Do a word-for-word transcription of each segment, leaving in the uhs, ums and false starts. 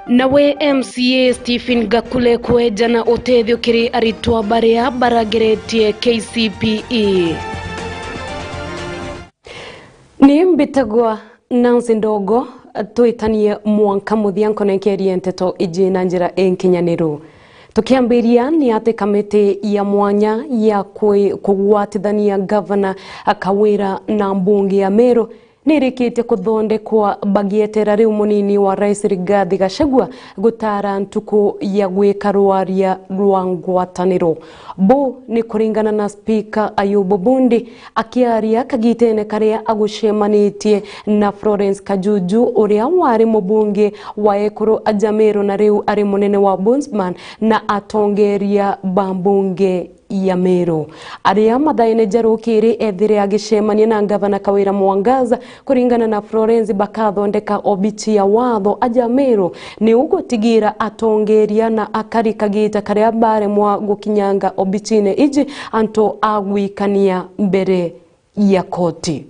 Nawe M C A Stephen Gakule kweja na utethio kiri aritwa baria barageretie K C P E. Ni mbitagwa Nancy Ndogo, twitanie mwanka muthia nkonenkerie nteto iji na njira inkinyaniru. Tukiambiria ni ati kamiti ya mwanya ya kwi-, kugwatithania gavana Kawira na mbunge ya Meru nirikitie kuthondekwa bagietera riu munini wa rais Rigathi Gachagua gutara ntuku ya gwika rwaria rwa ngwataniro. Buu ni kuringana na spika Ayubu Bundi akiaria kagitene karia agucemanitie na Florence Kajuju uria wari mubunge wa ekuru aja Meru na riu ari munene wa Ombudsman na atongeria ba mbunge ya Meru. Aria mathaene ja rukiri ethire agicemania na ngavana Kawira Mwangaza, kuringana na Florence, bakathondeka obici ya watho aja Meru, ni ugutigira atongeria na akari kagita karia baremwa gukinyanga obicine iji antu a gwikania mbere ya koti.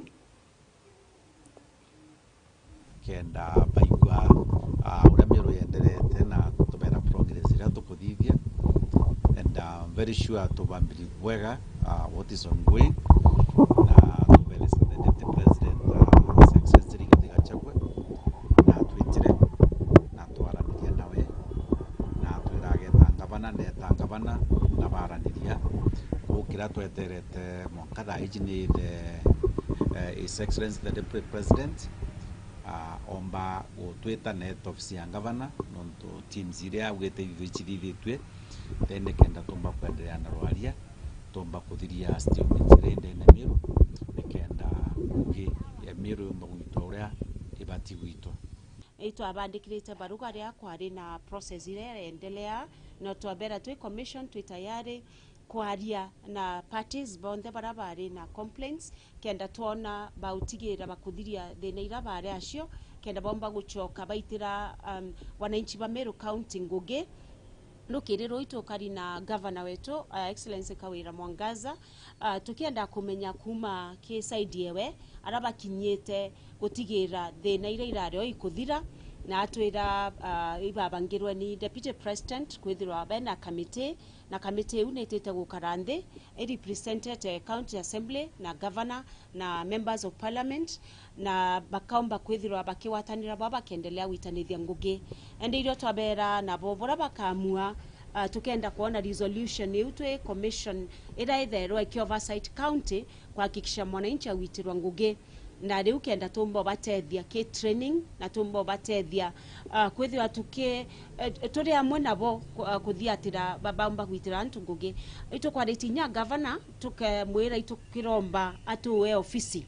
Kenda baigua, ah, uria Meru yenderete na tubeera progress iria tukuthithia. And, ah, I'm very sure tubambiri bwega, ah, what is ongoing. Na tubeere the Deputy President, ah, His Excellency Rigathi Gachagua, na atwitire, na twaraniria nawe, na atwira ageta ngavana, na eta ngavana, na baraniria. Gukira tweterete mwanka thaa iji ni the, eh, His Excellency the Deputy President, ah, omba gutwita na eta ofisi ya ngavana, nontu teams iria augite ithithitwe, then nikenda tumba kwenderea na rwaria, tumba kuthiria stalemate iria indene Meru, nikenda ngugi ya Meru yumba gwitwa uria ibati gwitwa. Itwabandikirite baruga ria kwari na process iria irendelea, no twabera twi commission twi tayari kwaria na parties bonthe baria bari na complaints, kenda twona bautigira bakuthiria thina iria bari acio, kenda bomba gucoka baitira, um, wananchi ba Meru County ngugi. Rukiri ruu itukari na governor wetu, uh, Excellency Kawira Mwangaza, uh, tukienda kumenya kuma ki side yewe, aria bakinyite gutigira thina iria irari o ikuthira, na atwira, uh, ibabangirwe ni Deputy President kwithirwa bena committee, na committee iu nitite gukara nthi, i represented, eh, County Assembly na Governor na Members of Parliament, na bakaumba kwithirwa bakigwatanira bwa bakendelea gwitanithia ngugi. Indi irio twabera nabo buria bakaamua, ah, tukenda kwona resolution iu twi commission iria itherwa iki oversight county kuhakikisha mwananchi agwitirwa ngugi. Na riu kenda tumba ubatethia ki training, na tumba ubatethia, ah, kwithirwa tuki-, eh, turi amwe nabo ku-, ah, kuthiatira ba-, baumba gwitira antu ngugi. Itukwaritie inya gavana, tukemwira itukiromba atuwe ofisi,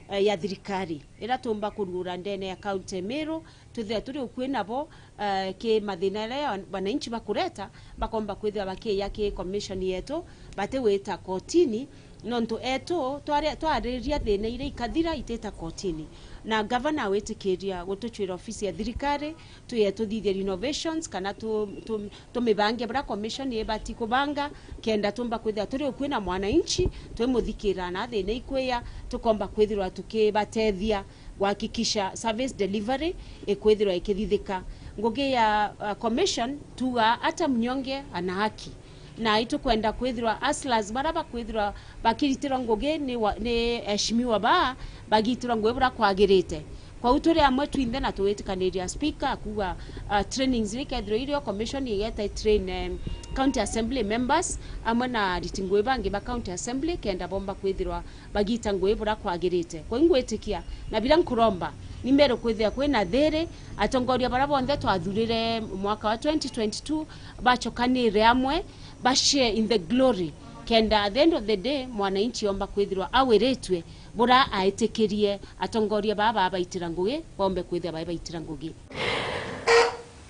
eh, ya thirikari, iria tumba kurugura ndene ya kaunti ya Meru, twithirwe turi ukui nabo, eh, ki mathina iria wananchi bakureta, bakomba kwithirwa bakiya ki commission yetu, batigwita kotini, nontu etu twari-, twariria thina iria ikathira itita kotini. Na gavana awitikiria gutucwira ofisi ya thirikari, tuye tuthithie renovations, kana tu-, tu-, tumibange buria commission ibati kubanga, kenda tumba kwithirwa turi ukui na mwananchi, twimuthikira na thina ikwiya, tukomba kwithirwa tukibatethia guhakikisha service delivery ikwithirwa ikithithika. Ngugi ya, uh, commission tuga hata mnyonge ana haki. Na itukwenda kwithirwa hustlers baria bakwithirwa bakiritirwa ngugi ni wa-, ni eshimiwa baa, bagitirwa ngugi buria kwagirite. Kwou turi amwe twinthe na tugwitikaniria speaker akuga, uh, trainings iria ikethirwa irio commission igeta train, um, county assembly members amwe na ariti ngugi bangi ba county assembly kenda bomba kwithirwa bagita ngugi buria kwagirite. Kwou ingwitikia, na biria nkuromba, ni Meru kwithia kwina thiri, atongoria baria bonthe twathurire mwaka wa twenty twenty-two bacokanire amwe, ba share in the glory, kenda at the end of the day, mwananchi omba kwithirwa awiritwe buria aitikirie atongoria baa babaitira ngugi, bombe kwithia baibaitira ngugi.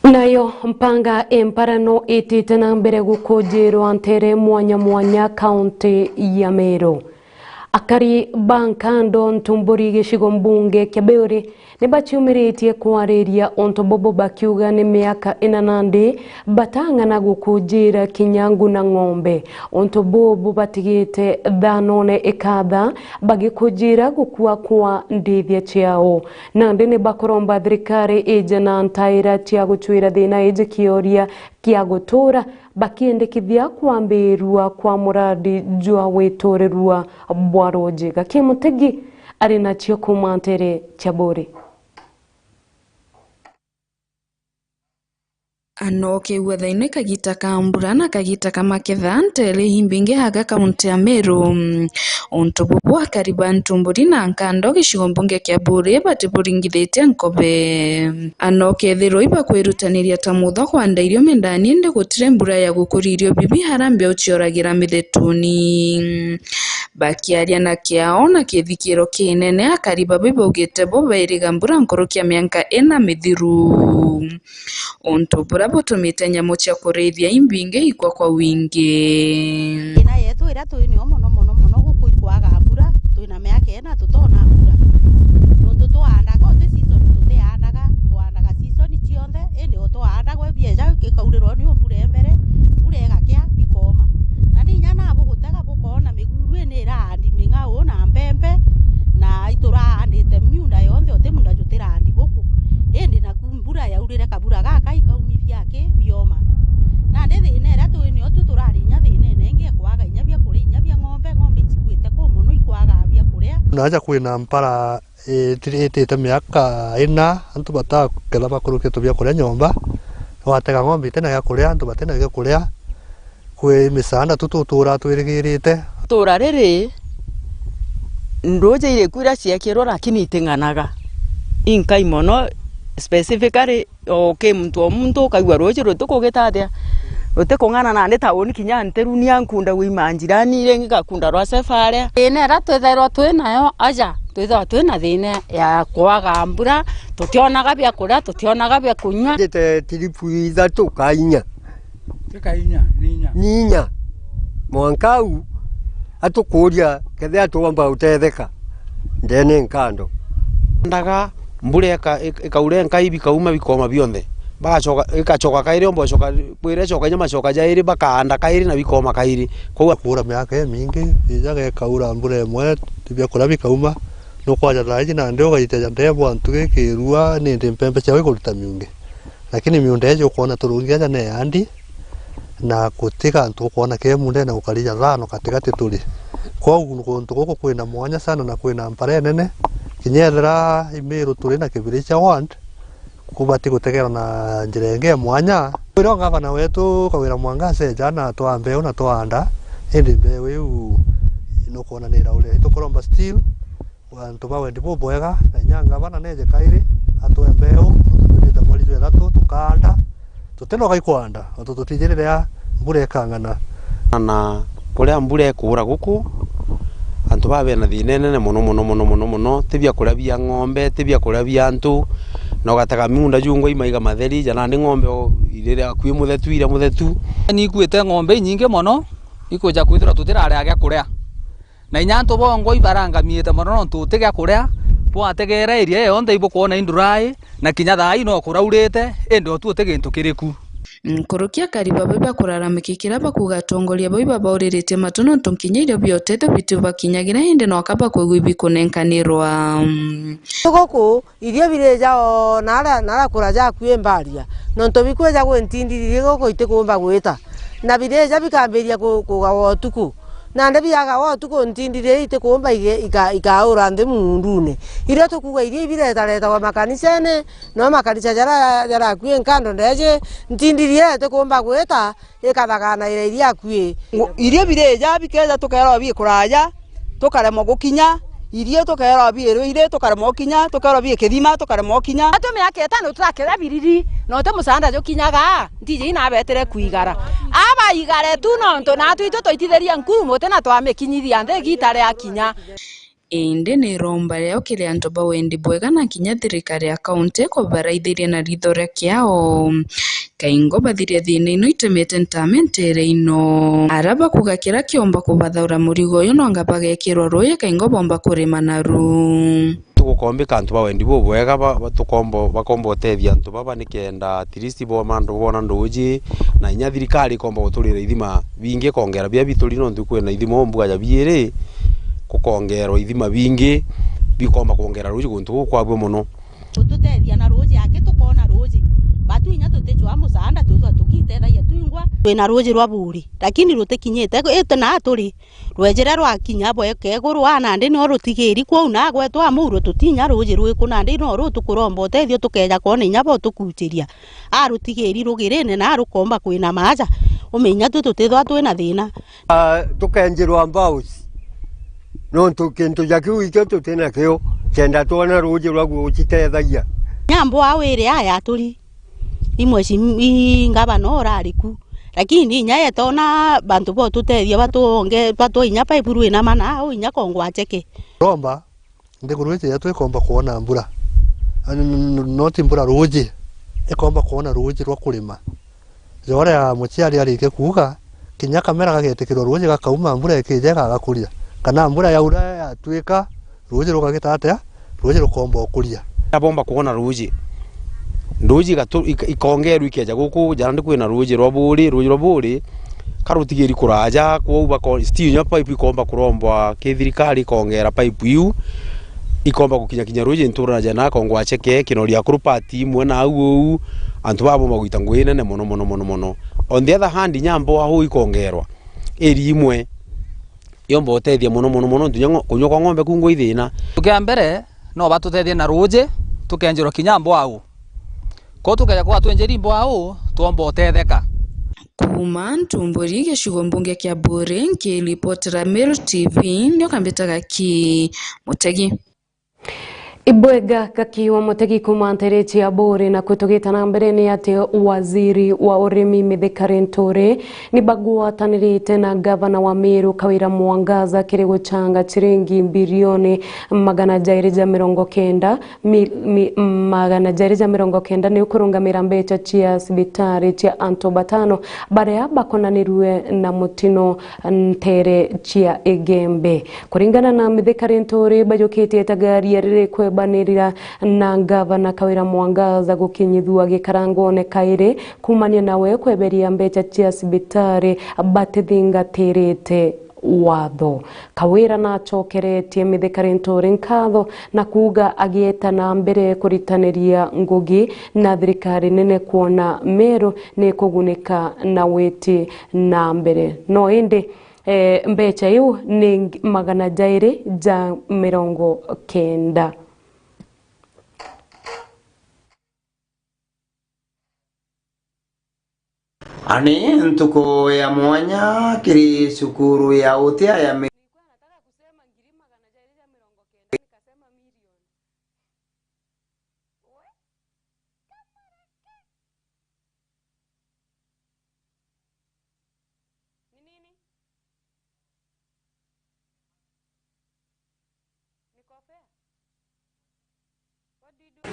Nayo mpanga emparano itite na mbere gukujirwa ntere mwanya mwanya kaunti ya Meru. Akari ba Nkando Ntumburi gicigo mbunge kia Biuri ni baciumiritie kwariria untu bubu bakiuga ni miaka ina nandi batang'ana gukunjira kinya ngu na ng'ombe. Untu bubu batigite thanone ikatha bagikujira gukua kwa ndithia ciao. Nandi ni bakuromba thirikari ije na ntaira cia gucwira thina iji kioria kia gutura bakiendekithia kwambirua kwa muradi jwa witurirua bwa ruuji. Gaki Mutegi ari nacio kuuma ntere cia Buuri. Anokeigua thaino kagita ka mbura na kagita ka maketha ntere imbingi aga kaunti ya Meru. Untu bubu akari ba Ntumburi na Nkando gicigo mbunge kia Buuri batiburingithitie nkobe. Ana ukethirwa ibakwirutaniria ta mutho kwanda irio mindani, indi gutiri mbura ya gukuria irio bibi, ara mbeu ciuragira mithetuni. Bakiaria na kiao na kithikiro kinene, akari babi baugite bo bairiga mbura nkuruki ya mianka ina mithiru, untu bura butumite nyamu cia kurithia imbingi ikwa kwa wingi. Thina yetu iria twi nio mono mono mono guku ikwaga mbura, twina miaka ina tutona mbura. Nontu twaandaga uti season tutiaandaga, twaandaga season cionthe, indi o twaandagwa bieja ikaurirwa ni mbura mbere, mbura igakia bikoma. Na ni inya nabu gutega bukoona miguru ini iraandi ming'au na mbembe, na ituraandite miunda yonthe, uti munda jutirandi guku. Indi naku mbura yaurire kabura gaka ikaumithia ki bioma. Nandi thina iria twi nio tu turari inya thinene ingi ya kwaga inya bia kuria, inya bia ng'ombe, ng'ombe icikuite kuu mono ikwaga bia kuria. Naja kwina mpara itite miaka ina, antu bataketha bakurukia tubia kuria nyomba, watega ng'ombe itina gia kuria, antu batina gia kuria, kwi misaanda tu tutuura twirigirite. Ituura riri, nduuji iri ku iria ciekirwe, lakini iting'anaga. Inkai mono, specifically, o ki muntu o muntu ukaigua ruuji rutikugita atia, rutikung'ana nandi tauni kinya ntirunia nkunda gwi manjirani, ringi gakunda rwa sefaria. Thina iria twithairwa twi nayo aja, twithairwa twi na thina ya kwaga mbura, tutionaga bia kuria, tutionaga bia kunywa. Njite tiripu ithatu ka inya. Ti ka inya, ni inya. Ni inya. Mwanka au, atukuuria kethira tuumba gutetheka ndene Nkando. Ndaga mbura ika-, ik-, ikaura enkai bikauma bikoma bionthe. Bagacoka, igacoka kairi omba gucoka, kwira icoka inya macoka jairi bakaanda kairi na bikoma kairi. Kwou kuura miaka imingi, ijaga ikaura mbura imwe, tibia kuria bikauma. Nukwaja thaa iji nandi ugaiteja ndeebo antu gikirua, nindi mpembe ciao ikuruta miungi. Lakini miunda iji ukwona turungi aja ni yandi, na guti gantu ukwona ke mundene gukari ja thano gatigati turi. Kwou guntu guku kwina mwanya sana na kwina mpara inene, kinya ethira Imiru turi na Kibiricha ward, kubati gutegerwa na njira ingi ya mwanya. Kwirwa ngavana wetu Kawira Mwangaza eja na atwaa mbeu na twaanda, indi mbeu iu nukwona ni iraurire. Itukuromba still, antu ba wendi bubwega, na inya ngavana neje kairi, atwe mbeu, nontu twithite mweri jwa ithatu, tukaanda, tutinoga ikwanda, nontu tutiji riria mbura ikang'ana. Na kuria mbura ikuura guku, antu baa bena thina inene mono, mono, mono, mono, mono, ti bia kuria bia ng'ombe, ti bia kuria bia antu, na ugatega miunda jungwa imaiga matheri, ja nandi ng'ombe o irire akui muthetu, iria muthetu. Ni ikuite ng'ombe inyingi mono, ikuja kwithirwa tutirari a gia kuria. Na inya antu bongwa ibarangamiite mono nontu uti gia kuria, bwategeera area ii yonthe ibukwona i nduraai, na kinya thaa ii no kuraurite, indi o tu uti gintu kiri ku. Nkuruki akari baba ibakuraramikikira bakuuga atongoria bau ibabauriritie matu nontu kinya irio bia utethio bitibakinyagira indi no kaba kwigua ibikunenkanirwa. Guku Irio birija o naria, naria kuraja akui mbaria, nontu bikwija gwintindiririe guku itikuumba gwita, na birija bikambiria ku-, kugawa utuku. Nandi biagawa utuku, ntindiririe itikuumba ige-, ika-, ikaura nthi muundune. Irio tukuuga irio ibiretaretagwa makanicene, no makanisa jaria, jaria akui nkando ndeji, ntindiririe itikuumba gwita, ikathaganaira iria akui. Ngo-, irio birija bikeja tukeerwa bi kuraja, tukaremwa gukinya, irio tukeerwa bi Ruiri, tukaremwa gukinya, tukeerwa bi Kithima, tukaremwa gukinya. Atu miaka itano turakeera biriri, na uti musaanda jukinyaga, ntiji inabetire kwigara. Abaigare tu nontu natwi itu twaitithirie nkuru muti na twamikinyithia nthi igiita riakinya. Indi ni iromba riao kiri antu ba wendi bwega na kinya thirikari ya kaunti kubaraithiria na ritho ria kiao. kaingo bathiria thiina ino itemete ntame ntere ino. Ara bakuga kira kiomba kubathaura murigo uyu nonga bagekirwa ruuji kaingo bomba kurima naru. Tugukombika antu ba wendi bubwega ba, ba, tukombo, bakomba utethia antu baba nikenda at least bo mandu bona nduuji, na inya thirikari ikomba guturira ithima bingi kongera bia bituri nontu kwina ithima umbuga ja biiri, gukongerwa ithima bingi bikomba kwongera ruuji guntu guu kwabua mono. Gututethia na ruuji aki tukoona ruuji. Batu inya tuticwaa musaanda twithwa tugitethagia twingwa. Twina ruuji rwa buuri, lakini rutikinyite ite na turi. Rwejire rwakinya bweka iguru aa nandi no rutigiri kwou na gwetwa amuru tutinya ruuji rwiku nandi no ru tukuromba utethio tukeja kwona inya bo tukuchiria. A rutigiri rugirine na rukomba kwina maaja. Ume inya twi tutithwa twina thiina. Ah, tukenjirwa mbaus. Nontu kintu ja kiu ikio tutinakio, kenda twona ruuji rwa gucitethagia. Nyambo a wiri aya aturi. I mweshimi-, i ngavana urari ku. Lakini inya yetona bantu botutethia batuonge, batwe inya paipu rwina mana, au inya kongwa acheke. Romba, nthiguru iji yetu ikomba kwona mbura. N-, n-, n-, not mbura, ruuji. Ikomba kwona ruuji rwa kurima. Joria muciari arikia kuuga, kinya kamera gagetikirwa ruuji gakauma, mbura ikija igagakuria. Kana mbura yaura yatwika, ruuji rukagita atia? Ruuji rukomba ukuria. Abomba kwona ruuji. Nduuji igatu-, ika-, ikongerwa ikeja guku, ja nandi kwina ruuji rwa buuri, ruuji rwa buuri, ka rutigiri kuraja, kwou bako-, still inya pipe ikomba kurombwa ki thirikari ikongera pipe iu, ikomba gukinyakinya ruuji nturana ja na kongwa cheke, kinoria akuru part imwe na au uu, antu baba bomba gwita ngui nene mono, mono, mono, mono. On the other hand, inya mboa huu ikongerwa, area imwe, yomba utethia mono, mono, mono, nontu inya ngo-, kunywa kwa ng'ombe kungwa ithina. Kia mbere, no batutethie na ruuji, tukenjerwa kinya mbwau. Ko tukeja kwa twenjeri mbwau, twomba utetheka. Kuuma Ntumburi, gicigo mbunge kia Buuri, nkiripotera Meru T V, ndio kambitaga ki Mutegi. Ibwega Gaki wa Mutegi kuuma ntere cia Buuri, na kutugita na mbere ni ati waziri wa urimi Mithika Linturi ni bagwatanirite na gavana wa Meru Kawira Mwangaza kiri guchanga chiringi mbirioni magana jairi ja mirongo kenda, mi-, mi-, magana jairi ja mirongo kenda ni ukurungamira mbecha cia cibitari cia antu batano baria bakonanirue na mutino ntere cia Igembe. Kuringana na Mithika Linturi, bajukitie itagaria riri kwebanirira na gavana Kawira Mwangaza gukinyithua gikarangone kairi kumania nawe kweberia mbecha cia cibitari batithingatirite watho. Kawira nachokeretie Mithika Linturi nkatho na kuuga agieta na mbere kuritaniria ngugi na thirikari nene kwona Meru ni kugunika na witi na mbere. No indi, eh, mbecha iu ni ng-, magana jairi ja mirongo kenda. Ani ntuku ya mwanya kiri cukuru ya utia ya mi- Ni nini? Ni kofia? What do you do?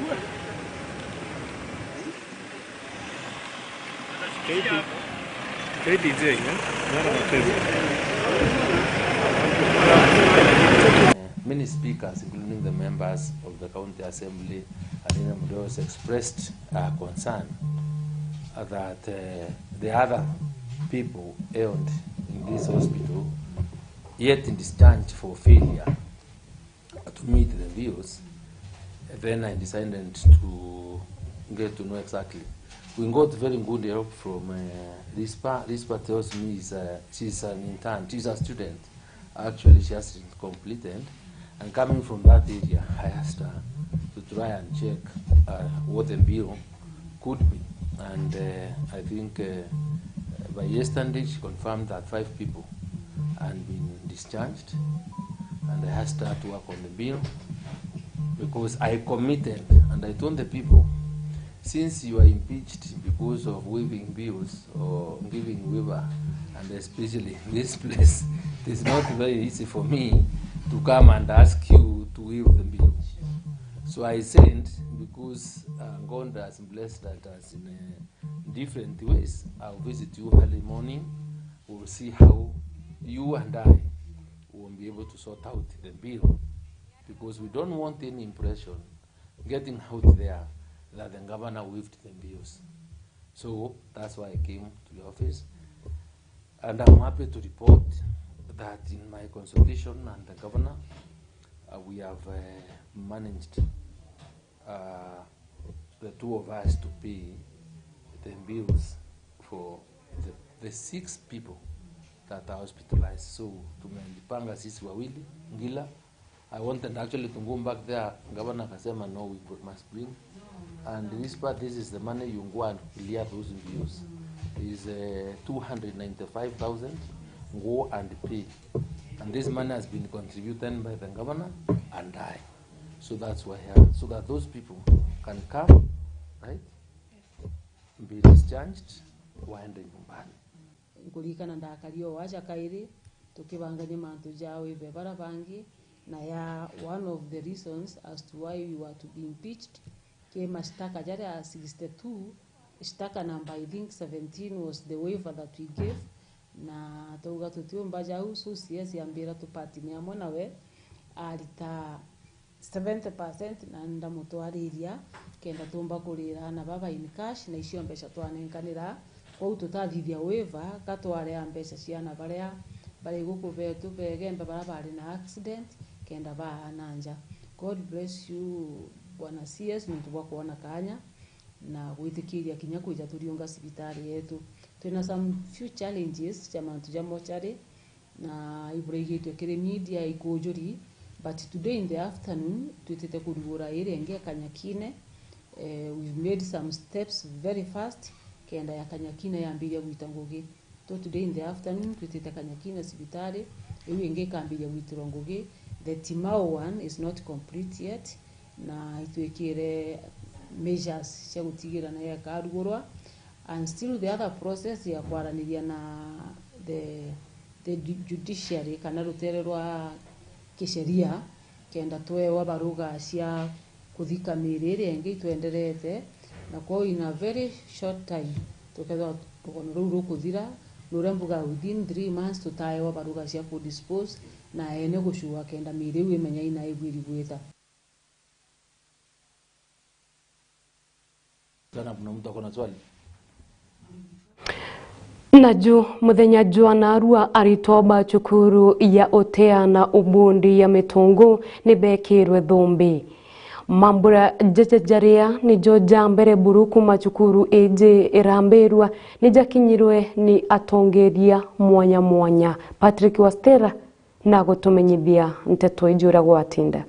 K D, K D J, eh? Not on the table. Many speakers, including the members of the County Assembly, Adina Mudeos, expressed, uh, concern that, uh, the other people held in this hospital yet discharged for failure to meet the bills. Then I decided to get to know exactly. We got very good help from, uh, Rispa. Rispa tells me is, uh, she's an intern, she's a student. Actually, she hasn't completed. And coming from that area, I asked her to try and check, uh, what the bill could be. And, uh, I think, uh, by yesterday, she confirmed that five people had been discharged. And I asked her to work on the bill because I committed and I told the people, since you are impeached because of waiving bills or giving waiver, and especially in this place, it is not very easy for me to come and ask you to waive the bill. So I sent, because uh, God has blessed us in uh, different ways. I'll visit you early morning. We'll see how you and I will be able to sort out the bill, because we don't want any impression getting out there that the governor waived the bills. So that's why I came to the office. And I'm happy to report that in my consultation and the governor, uh, we have uh, managed uh, the two of us to pay the bills for the, the six people that are hospitalized. So tumejipanga sisi wawili, Ngila. I wanted actually to go back there. Governor akasema, "No, we go- must bring." And this part, this is the money you go and clear those bills. Is uh, two hundred ninety-five thousand. Go and pay. And this money has been contributed by the governor and I. So that's why, uh, so that those people can come, right? Be discharged, waende nyumbani. Nkuririkana ndakari o aja kairi, tukibangania mantu ja waiver bara bangi, na ya one of the reasons as to why we were to be impeached, ki mashtaka jaria sixty-two, shtaka number, I think, seventeen was the waiver that we gave, na twauga tutiumba jau, so C S ambira tupartner amwe nawe, arita seventy percent na ndamutwariria kenda tumba kurira aana baba in cash, na icio mbeca twanenkanira. Kwou tutathithia waiver, ka twaria mbeca cia aana baria bari guku betu begembe baria bari na accident, kenda baana nja. God bless you, Bwana C S, nontu bwa kwona kanya na gwitikiria kinya kwija turiunga cibitari yetu. Twina some few challenges cia mantu ja mortuary, na iburaigitwe kiri media ikujuri, but today in the afternoon twitite kurugura iri ingi ya Kanyakine. Eh, we've made some steps very fast kenda ya Kanyakine yambiria gwita ngugi. So today in the afternoon twitite Kanyakine cibitari, iu ingi ikambiria gwitirwa ngugi. The Timau one is not complete yet, na itwikire measures cia gutigira nayo ikarugurwa, and still the other process ya kwaraniria na the, the ju- judiciary kana rutere rwa kisheria, kenda twewa baruga cia kuthika miiri iria ingi itwenderete, na kwou in a very short time tukethirwa rugono ruu rukuthira, nuria mbuga within three months tutaewa baruga cia kudispose na ene gucua kenda miiri iu imenya ina ibwiri gwita. Sana, kuna mtu ako na swali? Naju muthenya jwa narua, aritwa ba cukuru ya Utea na Ubundi ya Mitungu ni bekirwe thumbi. Mambura jaja jaria nijo ja mbere buru kuma cukuru iji irambirwa ni jakinyirwe ni atongeria mwanya mwanya. Patrick Wastera na gutumenyithia nteto iji uria gwatinda.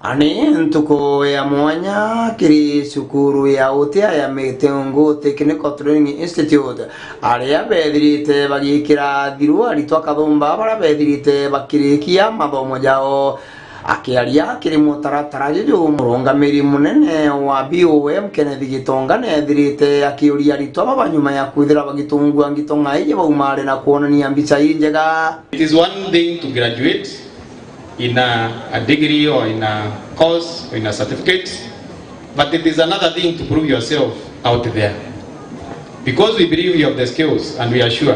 Ani ntuku ya mwanya kiri cukuru ya Utea ya Mitungu Technical Training Institute, aria bethirite bagikira thiru aritwa kathumba baria bethirite bakirikia mathomo jao. Akiaria kiri mutaratara juju, murungamiri munene wa B O M Kenneth Gitonga nethirite akiuria aritwa baba nyuma ya kwithira bagitungua ngito ng'ai baumare na kwonania mbica injega. It is one thing to graduate in a, a degree or in a course or in a certificate, but it is another thing to prove yourself out there. Because we believe you have the skills and we are sure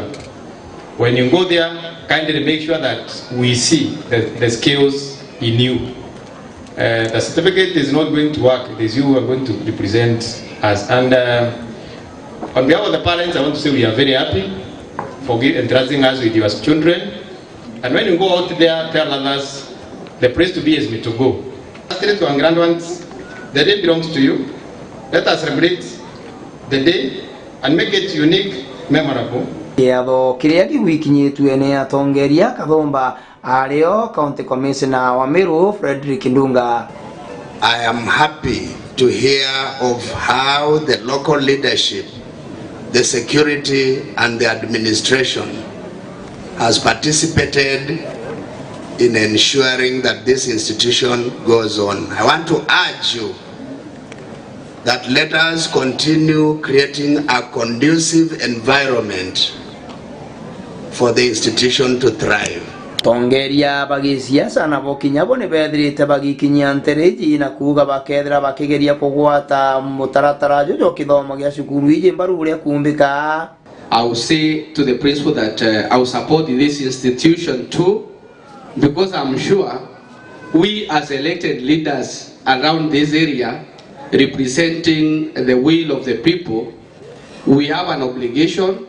when you go there, kindly make sure that we see the, the skills in you. Uh, the certificate is not going to work, it is you who are going to represent us. And uh, on behalf of the parents, I want to say we are very happy for gi- entrusting us with your children. And when you go out there, tell others the place to be is Mitugu. Straight to our grand ones, the day belongs to you. Let us celebrate the day and make it unique, memorable. Kiatho kiria kigwikinyitue ni atongeria kathumba ario County Commissioner wa Meru, Frederick Ndunga. I am happy to hear of how the local leadership, the security and the administration has participated in ensuring that this institution goes on. I want to urge you that let us continue creating a conducive environment for the institution to thrive. Atongeria ba gisiasa nabo kinya bo ni bethirite bagikinyia ntere iji na kuuga bakethira bakigeria kugwata mutaratara juju kithomo gia cukuru iji mbaru uria kuumbika. I will say to the principal that, uh, I will support this institution too, because I'm sure we as elected leaders around this area, representing the will of the people, we have an obligation,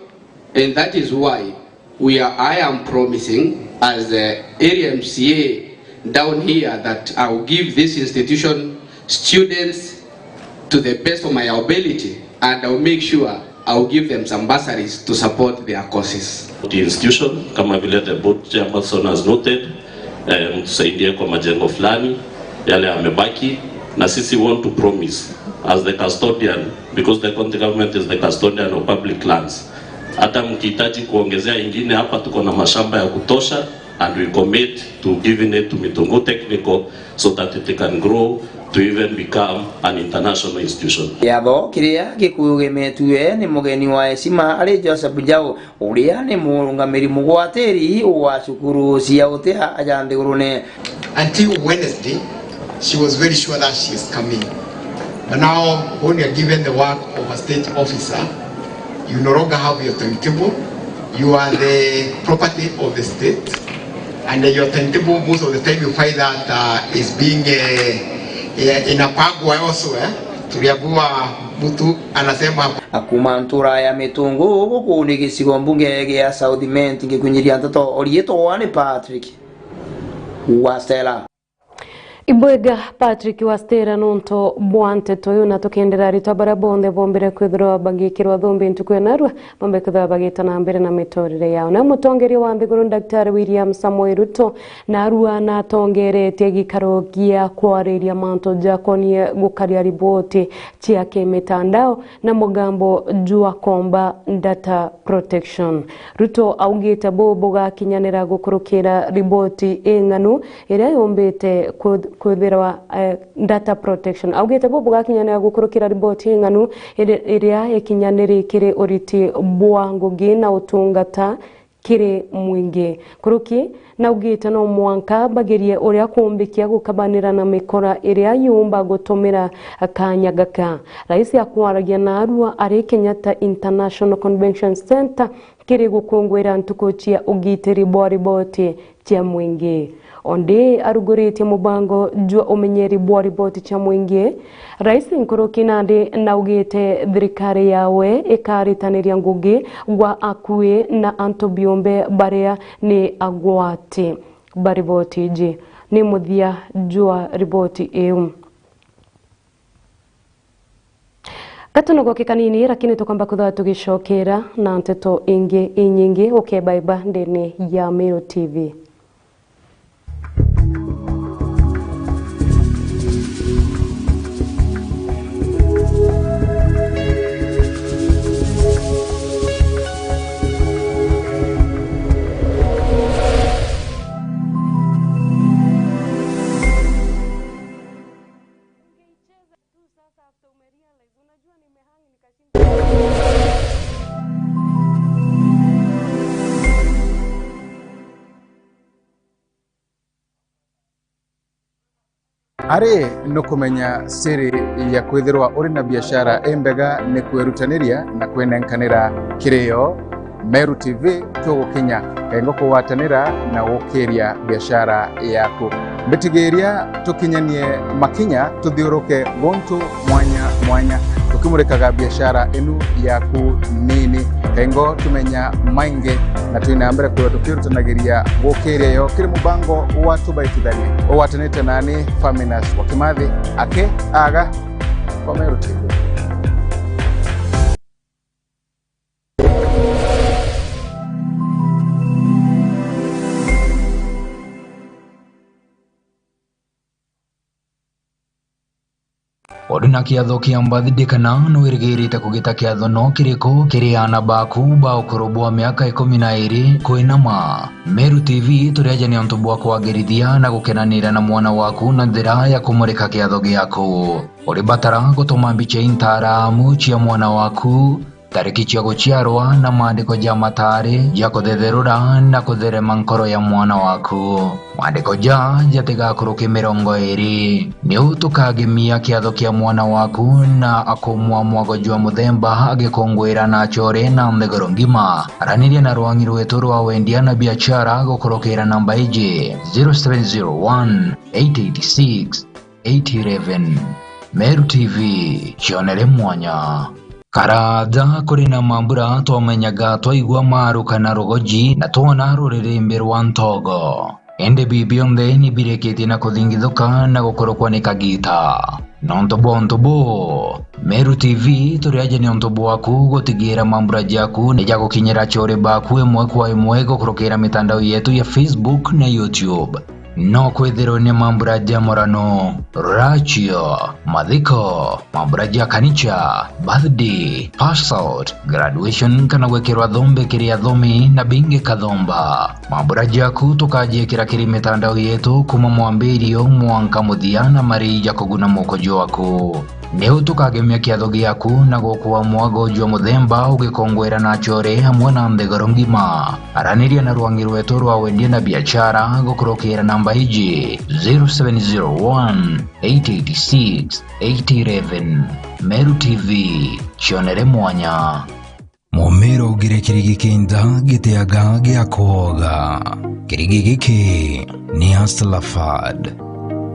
and that is why we are, I am promising as the area M C A down here that I will give this institution students to the best of my ability, and I will make sure I will give them some bursaries to support their courses. The institution, kama vile the board chairperson has noted, eh, mtusaidie kwa majengo fulani yale yamebaki, na sisi want to promise as the custodian, because the county government is the custodian of public lands. Hata mkihitaji kuongezea ingine hapa, tuko na mashamba ya kutosha, and we commit to giving it to Mitungu Technical so that it can grow to even become an international institution. Kiatho kiria gikugemetue ni mugeni wa heshima ari Joseph Njau, uria ni murungamiri mugwatiri wa cukuru cia utia aja nthigurune. Until Wednesday, she was very sure that she is coming. But now, when you are given the work of a state officer, you no longer have your timetable. You are the property of the state, and your timetable, most of the time, you find that, uh, is being, uh, uh, inapangwa elsewhere. Tuliambiwa mtu anasema. Akuma ntura ya Mitungu, guku ni gicigo mbunge gia South Imenti, ngikunyiria nteto, riitwa ni Patrick Wastela. Ibwega Patrick Wastela nontu bwa nteto iu, na tukiendera aritwa baria bonthe bombire kwithirwa bagikirwa thumbi ntuku ya narua, bombe kwithirwa bagita na mbere na miturire yao. Na mutongeria wa nthiguru Daktari William Samoei Ruto narua natongeretie gikaro gia kwariria mantu jakonie gukaria riboti cia kimitandao na mugambo jwa komba data protection. Ruto augite buu bugakinyanira gukurukira riboti ing'anu iria yumbite ku-, kwithirwa, eh, data protection. Augite buu bugakinyanira gukurukira riboti ing'anu iri-, iria ikinyaniri kiri uriti bwa ngugi na utungata kiri mwingi. Nkuruki naugite no mwanka bagerie uria kumbikia gukabanira na mikora iria yumba gutumira kanya gaka. Rais akwaragia narua ari Kenyatta International Convention Centre kiri gukunguira ntuku cia ugitiri bwa riboti cia mwingi. Ondi aruguritie mubango jwa umenyeri bwa riboti cia mwingi. Rais nkuruki nandi naugite thirikari yawe ikaritaniria ngugi gwa akui na antu biumbe baria ni agwati ba riboti iji. Ni muthia jwa riboti iu. Gatunuko ki kanini, lakini tukomba kwithirwa tugicokera na nteto ingi inyingi ukebaiba ndene ya Meru T V. Ari nukumenya siri ya kwithirwa uri na biashara imbega ni kwirutaniria na kwinenkanira kirio. Meru T V tugukinya kengo kugwatanira na gukiria biashara yaku. Mbitigiria tukinyanie makinya tuthiuruke guntu mwanya mwanya, tukimurikaga biashara inu yaku nini. Kengo tumenya maingi na twina mbere kwithirwa tukirutanagiria gukiria yo kiri mubango wa Tubaitithanie ugwatanite nani Faminas wa Kimathi aki aga kwa Meru T V. Uri na kiatho kia birthday kana nwirigirite kugita kiatho no kiriku kiri aana baku ba ukuru bwa miaka ikumi na iri kwinama? Meru T V turi aja ni untu bwa kwagirithia na gukenanira na mwana waku na njira ya kumurika kiatho giaku. Uribatara gutuma mbicha intaramu cia mwana waku tariki cia guciarwa na maandiko ja mataari ja kuthetherura na kutherema nkoro ya mwana waku. Maandiko ja jatigakuruke mirongo iiri. Niu tukagemia kiatho kia mwana waku na akumwa mwago jwa muthemba agikungwira na achore na nthiguru ngima. Araniria na rwangi rwetu rwa wendia na biashara gukurukira namba iji, zero seven zero one, eight eight six, eight eleven. Meru T V, cionere mwanya. Karaja kuri na mambura twamenyaga twaigua maruka na rugoji na twona ruririmbi rwa ntogo. Indi bi bionthe ni birikitie na kuthingithuka na gukurukwa ni kagita. Nontu bwa untu buu, Meru T V turi aja ni untu bwaku gutigira mambura jaku ni jagukinyira achore baku imwe kwa imwe gukurukira mitandao yetu ya Facebook na YouTube. No kwithirwe ni mambura ja murano, rachio, mathiko, mambura ja kanicha, birthday, pass out, graduation kana gwikirwa thombe kiri athomi na bingi kathomba. Mambura jaku tukajiikira kiri mitandao yetu kuma mwambirio mwanka muthia na marii ja kuguna moko jwaku. Niu tukagemia kiatho giaku na gukua mwago jwa muthemba ugikongwera na achore amwe na nthiguru ngima. Araniria na rwangi rwetu rwa wendia na biashara gukurukira namba iji, zero seven zero one, eight eight six, eight eleven. Meru T V, cionere mwanya. Mumira ugire kirigi kinda gitiaga gia kwoga. Kirigi giki ni Hustler Fad.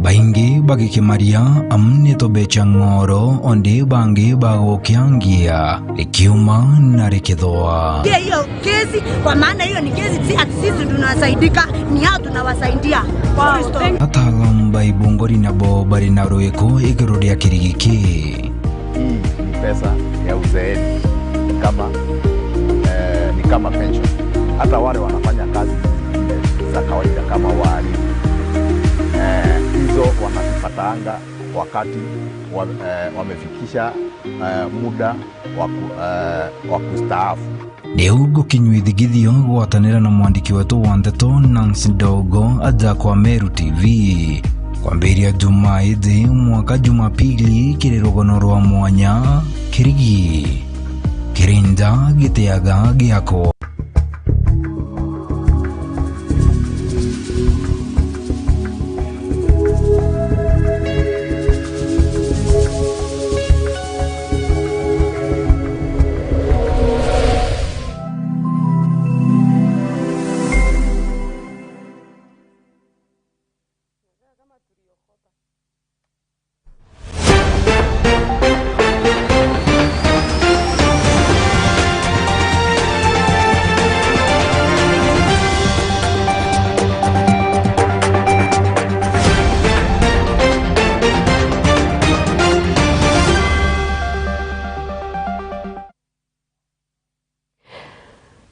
Baingi bagikimaria amu ni tubecha ng'oro, ondi bangi bagukiangia rikiuma na rikithwa. Pia hiyo kesi, kwa maana hiyo ni kesi, si ati sisi tunasaidika, ni hao tunawasaidia. Wow, thank you. Ataalamu ba ibungori nabo bari na rwiko iguru ria kirigi ki. Hii ni pesa ya uzeeni, ni kama, eh, ni kama pension. Hata wale wanafanya kazi zingine za kawaida kama walimu, eh, hizo wanazipataanga wakati wa, eh, wamefikisha, eh, muda wa ku-, eh, wa kustaafu. Riu gukinyua ithigithio gwatanira na mwandiki wetu wa ndeto Nancy Ndogo aja kwa Meru T V. Kwambiria Jumaa ithi mwanka Jumapili kiri rugono rwa mwanya, kirigi, kirinda gitiaga giako.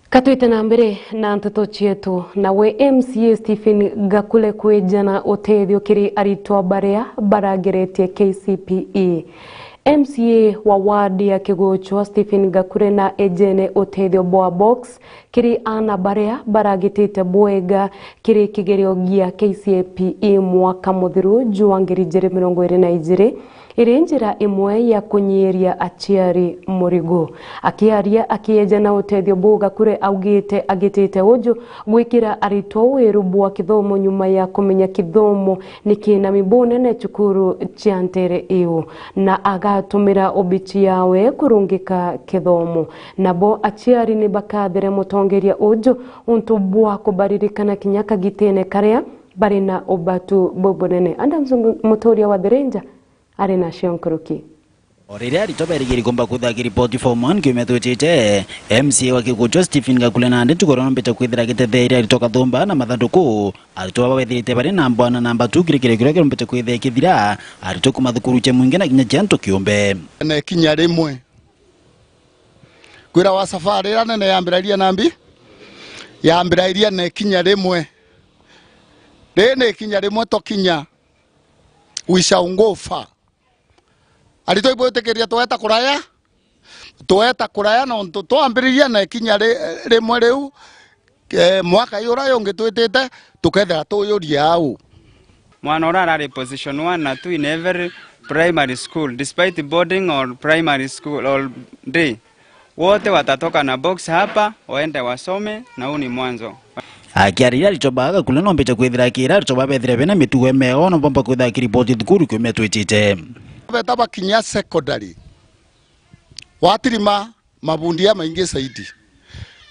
Katwite na mbere na nteto cietu. Nawe M C A Stephen Gakule kwijana utethio kiri aritwa baria barageretie K C P E. M C A wa ward ya Kiguchwa Stephen Gakule na ejene utethio bwa box kiri aana baria baragitite bwega kiri kigerio gia K C P E mwaka muthiru jwa ngiri ijiri mirongo iri na ijiri, iri njira imwe ya kunyiiria aciari murigo. Akiaria akiejana utethio buu, Gakure augite agitite uju gwikira aritwa wiru bwa kithomo nyuma ya kumenya kithomo ni kinami bunene cukuru cia ntere iu, na agatumira obici yawe kurungika kithomo. Nabo aciari ni bakathire mutongeria uju untu bwa kubaririkana kinya kagitene karia bari na ubatu bubunene. Adams Muturia wa Thirinja ari nacio nkuruki. O riria aritwa berigiri kumba kwithira kiripoti form one kiumia twitite, M C A wa Kiguchwa Stephen Gakule nandi ntuku iria nombite kwithira agitetheeria aritwa kathumba na mathanduku. Aritwa baba bethirite bari namba one na namba two kiri kirio kiria kirombite kwithira ikithira aritwa kuma thukuru cia mwingi na kinya cia antu kiumbe. Na ikinya rimwe. Kwira wa safari ira nene yambirairia nambi? Yambirairia na ikinya rimwe. Riri ni ikinya rimwe tokinya. We shall go far. Aritwa ibwitikiria tweta kuraya? Tweta kuraya nontu twambiriria na ikinya ri-, rimwe riu, eh, mwaka yu uria yungi twitite, tukethira tuyuria au. Mwana uria arari position one na two in every primary school, despite boarding or primary school or day. Wote watatoka na box hapa, waende wasome, na huu ni mwanzo. Akiariria aritwa ba Gakule, no mbecha kwithira akira aritwa ba bethire bena mitugo mega, no bomba kwithira akiripoti thukuru kiumia twitite. Beta bakinya secondary, watirima mabundi ya maingi zaidi.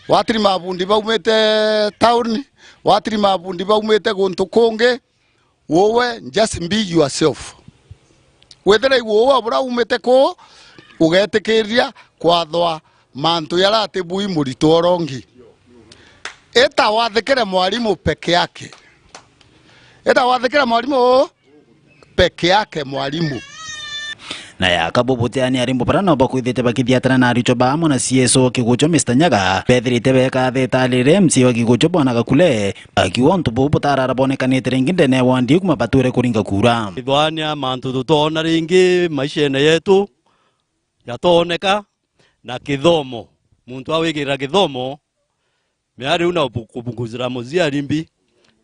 Watirima mabundi baumite town, watirima mabundi baumite guntu kungi, wowe just be yourself. Withire iwe wowe bura umite kuu, ugetikiriria kwathwa mantu jaria ati bui murito urongi. Ita wathikire mwarimu peke yake. Ita wathikire mwarimu peke yake mwarimu. Na yaka bubutiani arimbu bara no bakwithite bakithiatana na aritwa ba amwe na C S O wa Kigucho Mister Nyaga, bethirite beka theta riri M C A wa Kigucho Bwana Gakule, akiuga untu buu butarara bonekanite ringi ndene ya wandi iu kuma bature kuringa kura. Ithwania mantu tutoona ringi maishene yetu, jatooneka, na kithomo. Muntu awikirira kithomo, mea riu na ubu-, kubunguzira muciari mbi,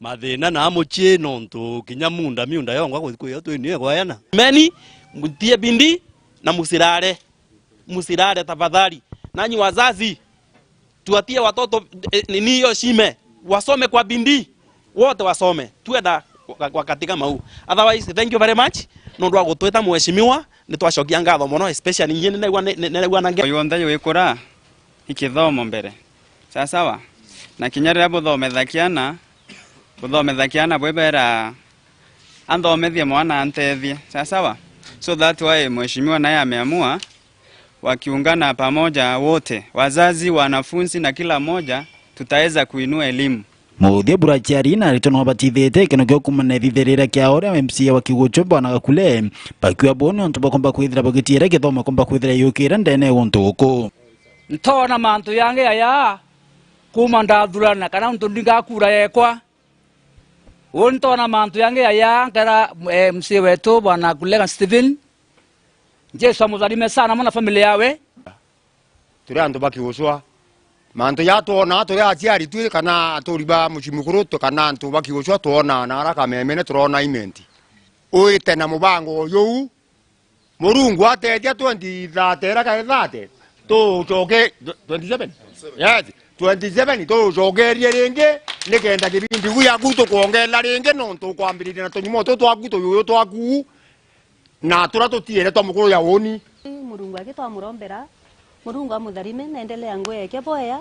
mathina na mucii, nontu kinya munda, miunda yongwa ku-, kwio twinio igwayana. Meni, mutie bindi na musirare. Musirare tafadhali. Nanyi wazazi, tuatie watoto, eh, nini hiyo shime. Wasome kwa bindi. Wote wasome. Tuenda wa-, wakati kama huu. Otherwise, thank you very much. Nondu wa gutwita mheshimiwa, ni twacokia ngatho mono, especially nyie ni naigua, ni, ni, ni naigua na nge- yonthe yikura ikithomo mbere. Sawa sawa? Na kinya riria buthometha kiana, buthometha kiana bwibera anthomethie mwana antethie. Sawa sawa? So that why mheshimiwa naye ameamua, wakiungana pamoja wote, wazazi, wanafunzi na kila mmoja, tutaweza kuinua elimu. Muthia bura aciari na aritwa no batithite ikeno kio kumana ithithirira kia uria M C A wa Kigucho Bwana Gakule, bakiuga buu ni untu bakomba kwithira bagitiira githomo komba kwithira yukira ndene ya untu uku. Ntoona mantu jangi aya kuma ndathurana kana untu ndingakura yekwa. Uu ntoona mantu jangi aya nkera, eh, M C A wetu Bwana Gakule Stephen. Jesu amutharime sana mwana family yawe. Turi antu ba Kiguchwa. Mantu ja twona turi aciari twi kana aturi ba mucii mukuru tu kana antu ba Kiguchwa twona na ara kamemene turona imenti. Uite na mubango uyu, Murungu atethia twenty thirty era kae thirty, tucoke, twenty seven? Yes, twenty seven tucokerie ringi, nikenda kibindi giu giaku tukwongerera ringi, nontu ukwambiriria na tunyumo tu twaku, tuyuyu twaku, na turia tutiere twa mukuru ya uuni. Murungu aki twamurombera, Murungu amutharime, na endelea ngweke bwea.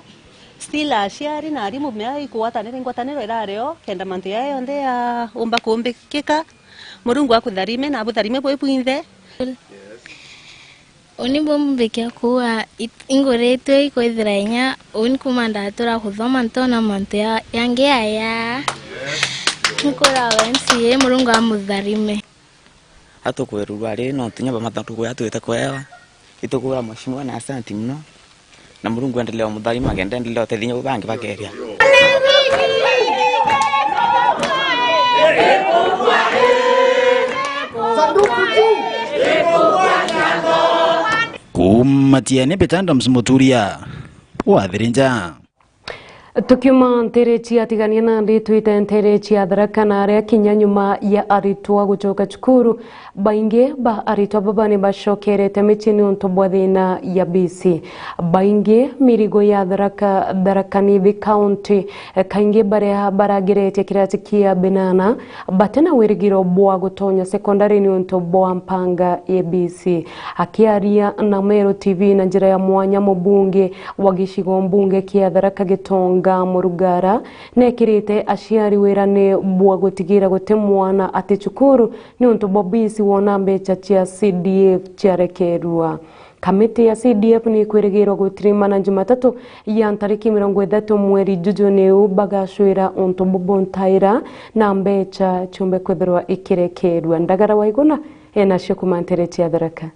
Still aciari na arimu mea ikugwatanira ingwataniro irario, kenda mantu yaya yonthe yaumba kumbikika. Murungu akutharime na abutharime bwi bwinthe. Uni bumbikia kuuga it-, inguritwe ikwithira inya uni kuma ndatura kuthoma ntona mantu ya, yangi aya. Nkuraga N C A, Murungu amutharime. Atukwerurwa ri, no ntinya bamatha tukuya twite kwewa. Itukura mheshimiwa na asante muno. Na Murungu endelee umutharima, kenda endelee utethia inya bangi bakeria. Kuma Tiene, Betanda Msimuturia, Wathirinja. Tukiuma ntere cia Tigania nandi twite ntere cia Tharaka, na aria kinya nyuma ya aritwa gucoka cukuru, baingi ba aritwa baba ni bacokerete micii niuntu bwa thina ya bisi. Baingi mirigo ya Tharaka, Tharaka Nithi County, kaingi baria barageretie kirasi kia binana, batina wirigiro bwa gutonya sekondari niuntu bwa mpanga ya bisi. Akiaria na Meru T V na njira ya mwanya, mubunge wa gicigo mbunge kia Tharaka Gitonga Murugara nekirite aciari wirane bwa gutigira guti mwana ati cukuru niuntu bwa bisi wona mbecha cia C D F ciarekerua. Kamiti ya C D F nikwirigirwa gutirimana Jumatatu ya ntariki mirongo ithatu mweri Juju niu bagacwira untu bubu ntaira na mbecha ciumbe kwithirwa ikirekerua. Ndagara Waiguna enacio kuma ntere cia Tharaka.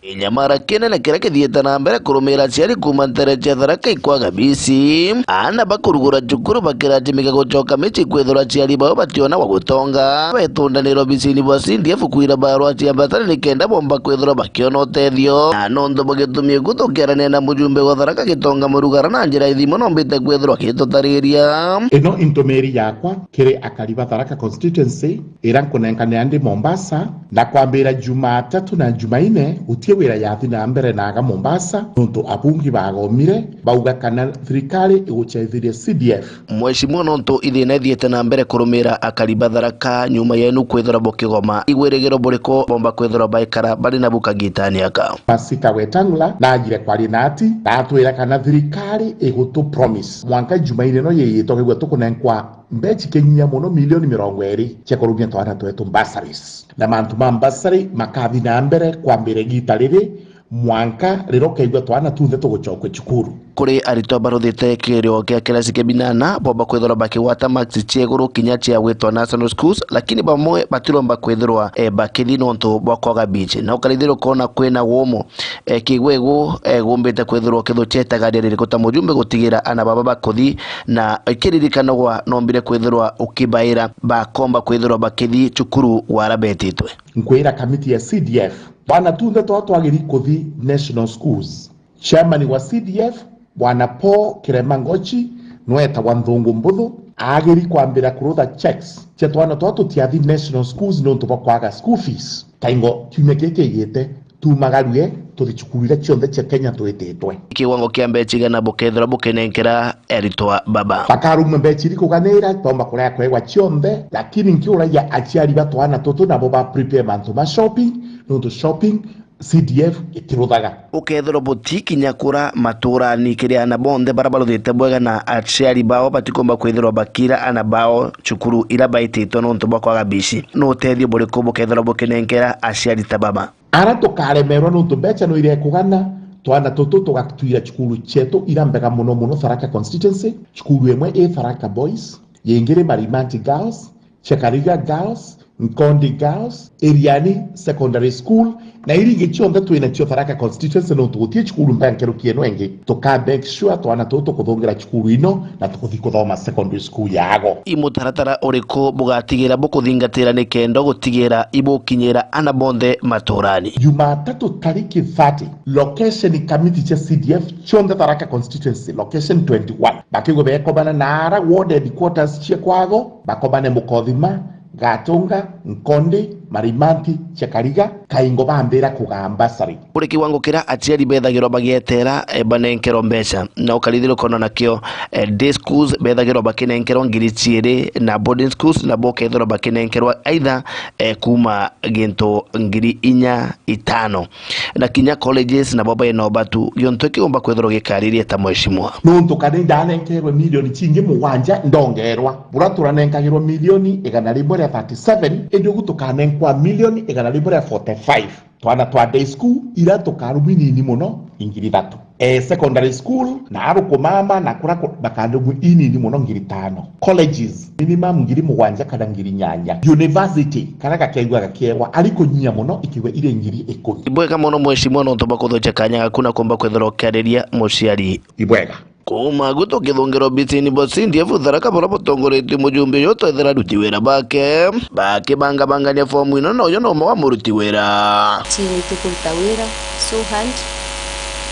Inyamara kinene kiria kithiite na mbere kurumira aciari kuuma ntere cia Tharaka ikwaga bisi. Aana bakurugura cukuru bakirajimika gucoka micii kwithirwa aciari bao bationa gwa gutonga. Betundanira obisini bwa C D F kwira barua cia mbatari nikenda bomba kwithirwa bakiona utethio. Na nontu bwa gitumi iku tukiarania na mujumbe wa Tharaka Gitonga Murugara na njira ithimu nombite kwithirwa akitutariria. Ino intumiri yakwa kiri akari ba Tharaka constituency ira nkunenkanira ndi Mombasa, na kwambira Jumatatu na Jumaine guti Kiwira yathi na mbere naga Mombasa, nontu abungi bagomire, bauga kana thirikari igucethiria C D F. Mheshimiwa, nontu ithina ithiite na mbere kurumira akari ba Tharaka nyuma yenu kwithirwa bukigoma, igwirigiro buriku bomba kwithirwa baikara bari nabu kagitani aka? Masika Wetangula naajire kwaria na ati, natwira kana thirikari igutu promise mwanka Jumaine ino yiyitwa kegua tukunenkwa mbechi kinyia mono milioni mirongo iri cia kurumia twana twetu bursaries. Na mantu ma bursary makathi na mbere kwambira igiita riri mwanka riria ukeigua twana tunthe tugucokua cukuru. Kuri aritwa baruthite kirio kia kirasi kia binana, bomba kwithirwa bakigwata marks cia iguru kinya cia gwitwa national schools, lakini bamwe batiromba kwithirwa, eh, bakithi nontu bwa kwaga bichi. Na ukarithirwa ukona kwina gumu, eh, kigwegu, eh, gumbite kwithirwa ukithuchetaga ria ririku ta mujumbe gutigira ana baba bakuthi, na ikiririkanagwa nombire kwithirwa ukibaira bakomba kwithirwa bakithi cukuru wara betitwe. Nkwira kamiti ya C D F, bwana tunthe twa twagiri kuthi national schools. Chairman wa C D F, bwana Paul Kirema Ngochi, nwetagwa nthungu mbuthu, agiri kwambira kurutha checks cia twana twa tutiathi national schools nontu bwa kwaga school fees. Kaingo kiumia kii kiigite, tumagarue tuthi cukuru iria cionthe cia Kenya twititwe. Kiwango kia mbecha igana bukethirwa bukinenkera eritwa baba? Bakaruma mbecha iri kuganira, baumba kuria kwegwa cionthe, lakini nkiuragia aciari ba twana tutu nabo ba prepare mantu ma shopping, nontu shopping C D F itiruthaga. Ukethirwa butikinya kura maturani kiri ana bonthe bara baruthite bwega na aciari bao batikomba kwithirwa bakira ana bao cukuru ira baititwe nontu bwa kwaga bici. Ni utethio buriku bukethirwa bukinenkera aciari ta baba? Ara tukaremerwa nontu mbecha no irekugana, twana tutu tugatwira cukuru cietu ira mbega muno muno Tharaka constituency, cukuru imwe i Tharaka Boys, yingi ri Marimanti Girls, Chekariga Girls, Nkondi Girls, Iriani Secondary School, na iri ingi cionthe twinacio Tharaka constituency, nontu guti cukuru mbega nkeruki ino ingi. Tuka make sure twana tutu tukuthungira cukuru ino na tukuthi kuthoma secondary school yago. I mutaratara uriku bugatigira bukuthingatira nikenda gutigira ibukinyira ana bonthe maturani? Jumatatu tariki thirty, location committee cia C D F cionthe Tharaka constituency, location twenty-one, bakigwe bekomana na ara ward headquarters cia kwago, bakomane Mukothima, Gatunga, Nkondi, Marimanti, Chekariga, Kaingo bambira kugaa bursary. Kuri kiwango kiria aciari bethagirwa bagietera, eh, banenkerwa mbecha, na ukarithirwa ukona nakio, eh, day schools bethagirwa bakinenkerwa ngiri ciiri, na boarding schools nabo ukethirwa bakinenkerwa either, eh, kuma gintu ngiri inya itano. Na kinya colleges nabo bena ubatu, giontu kiumba kwithirwa gikaririe ta mheshimiwa. Nontu kana indanenkerwe milioni cingi mugwanja ndongerwa. Bura turanenkagirwa milioni igana rimwe ria thirty-seven, indi ugu tukanenkwa milioni igana rimwe ria forty-five. Twana twa day school ira tukarumwa inini muno ingiri ithatu. Eh, secondary school na aruku mama na kura ku-, bakarumwa inini muno ngiri tano. Colleges minimum ngiri mugwanja kana ngiri nyanya. University kara gakeigua gakiegwa ari kunyia muno ikigwe iri ngiri ikumi. Ibwega muno mheshimiwa nontu bwa kuthukia kanya gaku na kumba kwithirwa ukiariria muciari. Ibwega. Kuuma gutu kithungiro obisini bwa C D F Tharaka buria butongoretue mujumbe uyu twethira aruti wira bake bakibangabangania fomu ino, na uyu ni umwe wa muruti wira. Timu itukuruta wira so hard,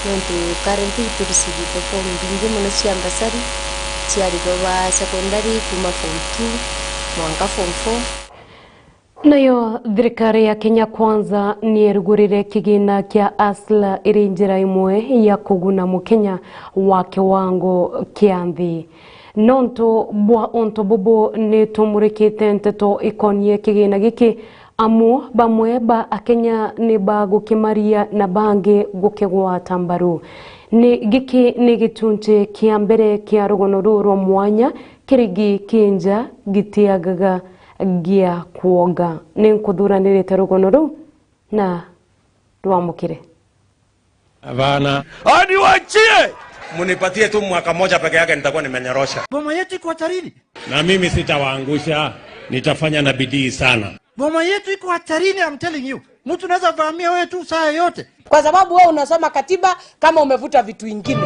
nontu currently tureceive form mbingi mono cia bursary cia aritwa ba secondary kuma form two mwanka form four. Nayo thirikari ya Kenya Kwanza nierugurire kigina kia Hustler iri njira imwe ya kuguna Mukenya wa kiwango kia nthi. Nontu bwa untu bubu, nitumurikite nteto ikonie kigina giki, amu bamwe ba Akenya ni bagukimaria na bangi gukigwata mbaru. Ni, giki ni gichunchi kia mbere kia rugono ruu rwa mwanya, kirigi ki nja gitiagaga gia kuoga. Ninkuthuranirite rugono ruu na rwamukire. Hapana. Aniwachie! Munipatie tu mwaka moja peke yake, nitakuwa nimenyorosha. Boma yetu iko hatarini. Na mimi sitawaangusha, nitafanya na bidii sana. Boma yetu iko hatarini, I'm telling you. Mtu anaweza vamia wewe tu saa yoyote. Kwa sababu wewe unasoma katiba kama umevuta vitu ingine.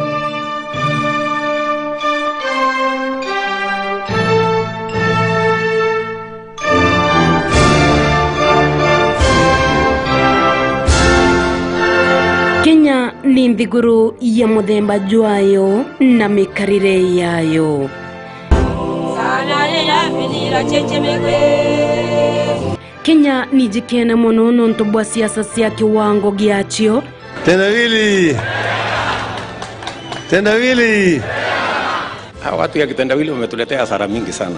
Kenya ni nthiguru ya muthemba jwayo na mikarire yayo. Kenya ni jikene mono nontu bwa siasa cia kiwango giacio. Tendawili! Tendawili! Hawa watu ya kitendawili wametuletea hasara mingi sana.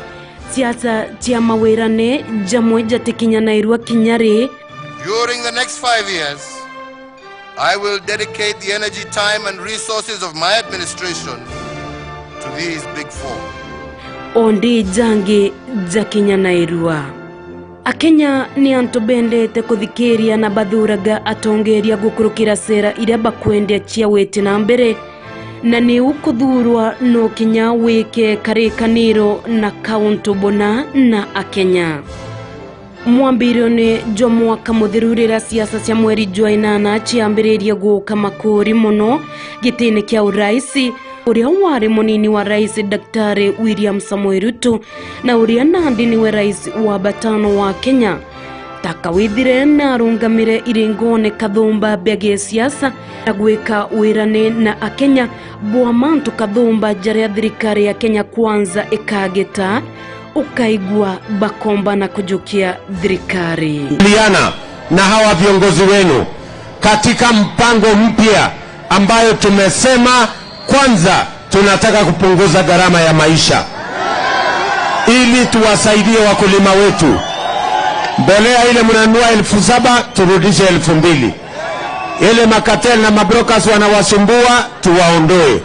Siasa cia mawirane jamwe jatikinyanairua kinya ri. During the next five years, I will dedicate the energy, time and resources of my administration to these big four. Ondi jangi jakinyanairua. Akenya ni antu bendete kuthikiria na bathuraga atongeria gukurukira sera iria bakwenda cia witi na mbere, na niu kuthurwa no kinya wike karikaniro na kauntu buna na Akenya. Mwambirione jwa mwaka muthiru, riria siasa cia mweri jwa inana ciambiririe guuka makuri mono gitine kia urais, uria wari munini wa rais Daktari William Samoei Ruto na uria nandi niwe rais wa batano wa Kenya, ta kawithire na arungamire iringone kathumba bia gisiasa na gwika wirane na Akenya bwa mantu kathumba jaria thirikari ya Kenya Kwanza ikagita, ukaigua bakomba na kujukia thirikari. Liana na hawa viongozi wenu katika mpango mpya ambayo tumesema, kwanza, tunataka kupunguza gharama ya maisha ili tuwasaidie wakulima wetu. Mbolea ile mnanunua elfu saba, turudishe elfu mbili. Ile makatel na mabrokers wanawasumbua, tuwaondoe.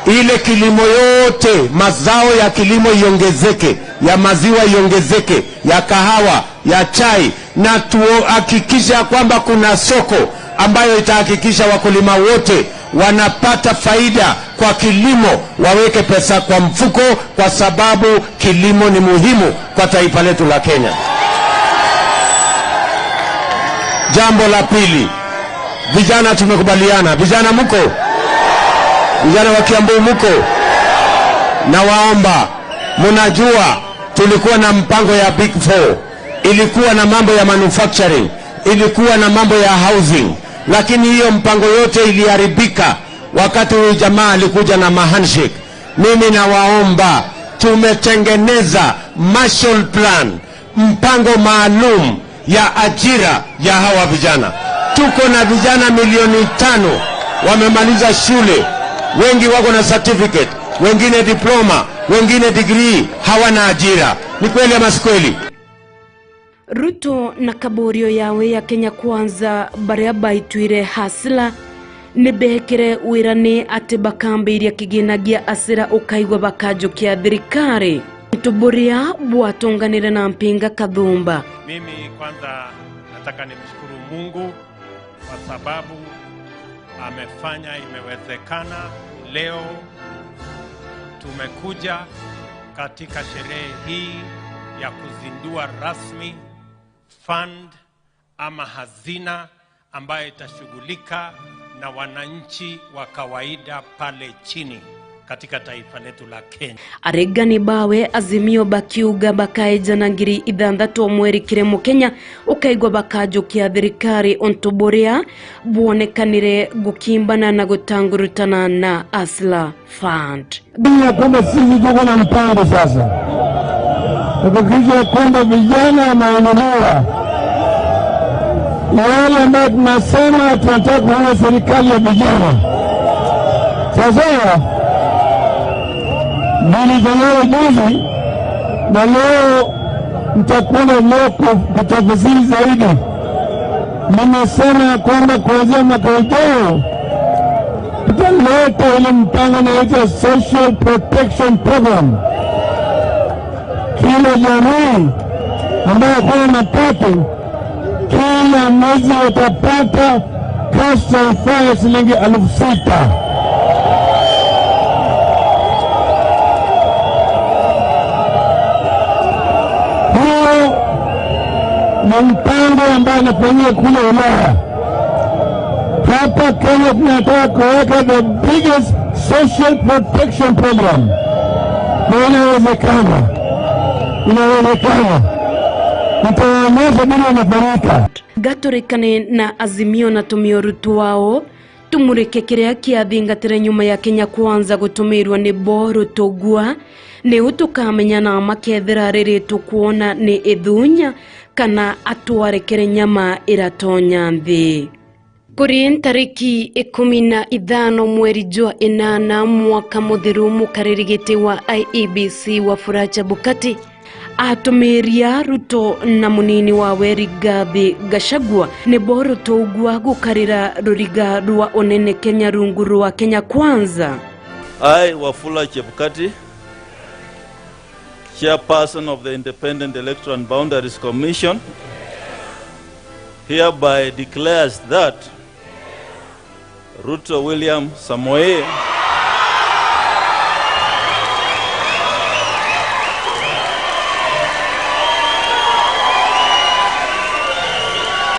Ile kilimo yote, mazao ya kilimo iongezeke, ya maziwa iongezeke, ya kahawa, ya chai, na tuhakikisha kwamba kuna soko ambayo itahakikisha wakulima wote wanapata faida kwa kilimo, waweke pesa kwa mfuko, kwa sababu kilimo ni muhimu kwa taifa letu la Kenya. Jambo la pili, vijana tumekubaliana. Vijana mko? Vijana wa Kiambu mko? Nawaomba, mnajua tulikuwa na mpango ya Big Four, ilikuwa na mambo ya manufacturing, ilikuwa na mambo ya housing, lakini hiyo mpango yote iliharibika wakati huyu jamaa alikuja na mahandshake. Mimi nawaomba, tumetengeneza Marshall Plan, mpango maalum ya ajira ya hawa vijana. Tuko na vijana milioni tano wamemaliza shule, wengi wako na certificate, wengine diploma, wengine degree, hawana ajira. Ni kweli ama si kweli? Ruto na kaborio yawe ya Kenya Kwanza, baria baitwire hasla, ni beekire wirane ati bakambiria kigina gia asira ukaigua bakajukia thirikari. Untu buria bwatonganire na mpinga kathumba. Mimi kwanza nataka nimshukuru Mungu kwa sababu amefanya imewezekana. Leo tumekuja katika sherehe hii ya kuzindua rasmi fund ama hazina ambayo itashughulika na wananchi wa kawaida pale chini katika taifa letu la Kenya. Aregani bawe Azimio bakiuga bakaejana ngiri ithanthatu o mweri kiri Mukenya ukaigua bakajukia thirikari untu buria bwonekanire gukimbana na gutangurutana na Hustler Fund. Pia kwamba sisi tuko na mpango sasa kuhakikisha kwamba vijana wameinuliwa. Yale ambayo tunasema tunataka kuona serikali ya vijana. Sawa sawa? Nilizaliwa juzi na leo nitakuwa na leo ku-, kutafasiri zaidi. Nimesema ya kwamba kuanzia mwaka ujao tutaleta ile mpango inaitwa Social Protection Program. Kila jamii ambayo hakuna mapato, kila mwezi watapata cash transfer ya shilingi elfu sita. Hiyo ni mpango ambayo inafanyika kule Ulaya. Hapa Kenya tunataka kuweka the biggest social protection program. Na inawezekana. Inawezekana. Nitawaonyesha vile inafanyika. Gaturikane na Azimio na tumioru twao, tumurike kiria kiathingatire nyuma ya Kenya Kwanza gutumirwa ni bo rutugua, niu tukamenya na makethira riri tukwona ni ithunya kana atwarekere nyama iratonya nthi. Kuri ntariki ikumi na ithano mweri jwa inana mwaka muthiru, mukariri giti wa I E B C Wafula Chebukati atumiria Ruto na munini wawe Rigathi Gachagua nibo rutougua gukarira ruriga rwa unene Kenya rungu rwa Kenya Kwanza. I, Wafula Chebukati, Chairperson of the Independent Electoral and Boundaries Commission, hereby declares that Ruto William Samoei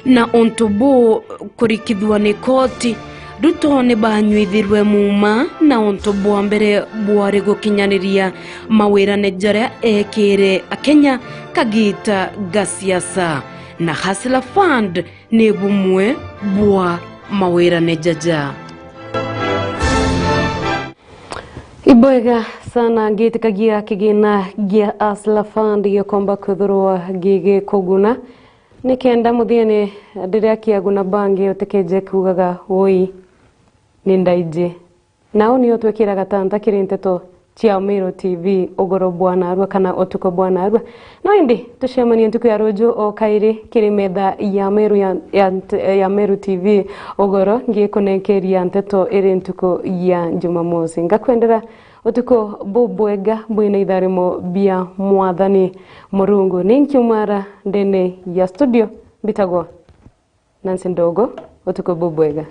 na untu buu kurikithua ni koti, Ruto ni banyuithirwe muuma na untu bwa mbere bwari gukinyaniria mawirane jaria eekire Akenya kagita ga siasa, na Hustler Fund ni bumwe bwa mawirane jaja. Ibwega sana, ngitikagia kigina gia Hustler Fund gikomba kwithirwa gigikuguna. Nikenda muthiene riria kiaguna bangi utikeje kuugaga, "Woi, ni ndaiji." Nau nio twikiraga tanta kiri nteto cia Meru T V, ugoro bwa narua kana utuko bwa narua. No indi tucemanie ntuku ya ruju o kairi kiri metha ya Meru ya, ya, ya Meru T V, ugoro ngikunenkeria nteto iri ntuku ya Jumamosi. Ngakwendera utuko bubwega bwina itharimo bia Mwathani Murungu. Ni nkiumara ndene ya studio, mbitagwo Nancy Ndogo, utuku bubwega.